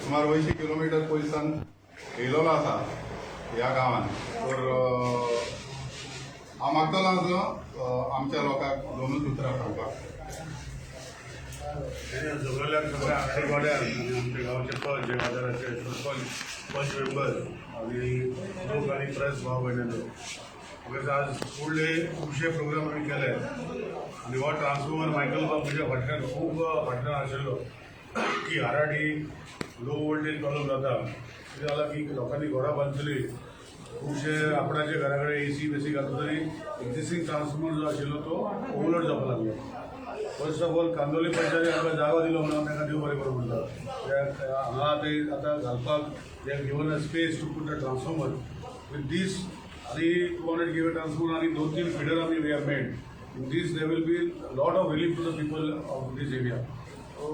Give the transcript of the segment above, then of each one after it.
सुमार 80 किलोमिटर पयसान येयलेलो आसा ह्या गांवान. तर हांव मागतलो आसलो आमच्या लोकांक दोनूच उतरां सांगपाक. सगळ्याक सगळ्या आगशे वाड्यार आनी आमच्या गांवचे पंच, जे बाजाराचे सरपंच, पंच मेंबर आनी लोक आनी प्रेस भाव भयणींनो, म्हाका आज फुडले खुबशे प्रोग्राम आमी केले आनी हो ट्रान्सफॉर्मर मायकल बाब म्हज्या फाटल्यान, खूब फाटल्यान आशिल्लो की हाराटी लो वोल्टेज प्रॉब्लम जाता. कितें जालां की लोकांनी घरां बांदतली, खुबशे आपणाच्या घरा कडेन एसी बेसी घालता तरी एक्झिस्टींग ट्रान्सफॉर्मर जो आशिल्लो तो ओवरलोड जावपाक लागलो. फर्स्ट ऑफ ऑल, कांदोली पंचायती आमकां जागो दिलो म्हणून आमी तांकां देव बरें करूं म्हणटा, कित्याक हांगा ते आतां घालपाक they have given a space to put a transformer with this. आनी 200 केव्ही ट्रान्सफॉर्मर आनी दोन तीन फिडर आमी we have made. In this there will be lot of relief to the people of this area. So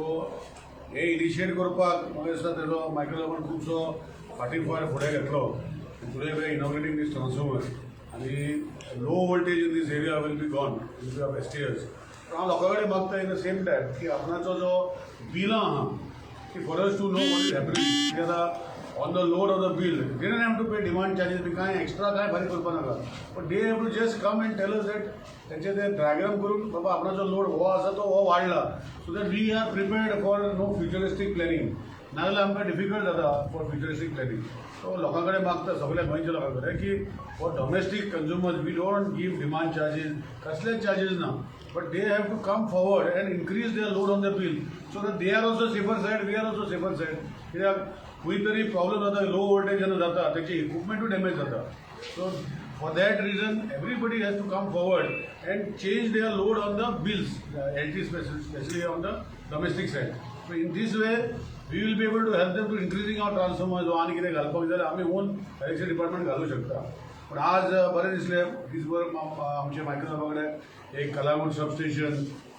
हे initiate करपाक म्हाका दिसता तेजो मायकल बाबान खुबसो फाटीं फुडें घेतलो. Today we are inaugurating this transformer आनी low voltage in this area will be gone in of STS. पण हांव लोकां कडेन मागता इन the same time की आपणाचो जो बिलां आहा की for us to know what is happening, कित्याक आतां on the load of the bill they don't have to pay demand charges बी कांय एक्स्ट्रा कांय फारीक करपा नाका, but they have to just come and tell us that तेंचे ते diagram करून बाबा आपणाचो लोड हो आसा, तो हो वाडला, so that we are prepared for no futuristic planning. नाजाल्यार आमकां डिफिकल्ट जाता फॉर फ्युचरिस्टीक प्लॅनिंग. सो लोकां कडेन मागता, सगळ्या गोंयच्या लोकां कडेन की for domestic consumers we don't give demand charges, कसलेच चार्जीस ना, but they have to come forward and increase their load on the bill so that they are also safer side, we are also safer side. कित्याक खंय तरी problem जाता, low voltage जेन्ना जाता तेचे इक्विपमेंटूय damage जाता. So for that reason everybody has to come forward and change their load on the bills, LT, specially on the domestic side. So in this way we will be able to help them to increasing our transformers. आनी कितें घालपाक जाल्यार आमी own electricity department घालूं शकता. पण आज बरें दिसलें, दीसभर आमचे मायकल साहेबा कडेन एक कलांगूट सबस्टेशन,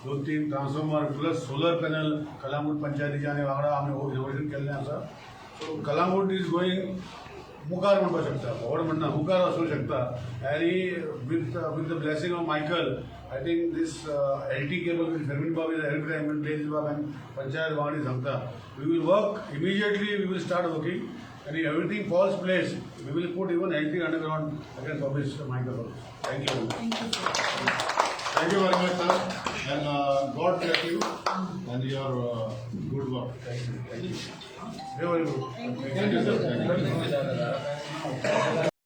दोन तीन transformer plus solar panel Calangute पंचायतीच्या आनी वांगडा आमी हो इनोग्रेशन केल्लें आसा. सो कलांगूट is going मुखार म्हणपाक शकता, फॉरवर्ड म्हणना, मुखार वचूंक शकता. आनी with the blessing of Michael, I think this LT cable with Fermin Bob is every time Blaze बाब आनी पंचायत वांगडी सांगता, we will work immediately, we will start working आनी everything falls place, we will put even LT underground. I can promise Michael. Thank you. Thank you very much, sir, and God bless you and your good work. Thank you, thank you very good. Thank you, sir. Thank you.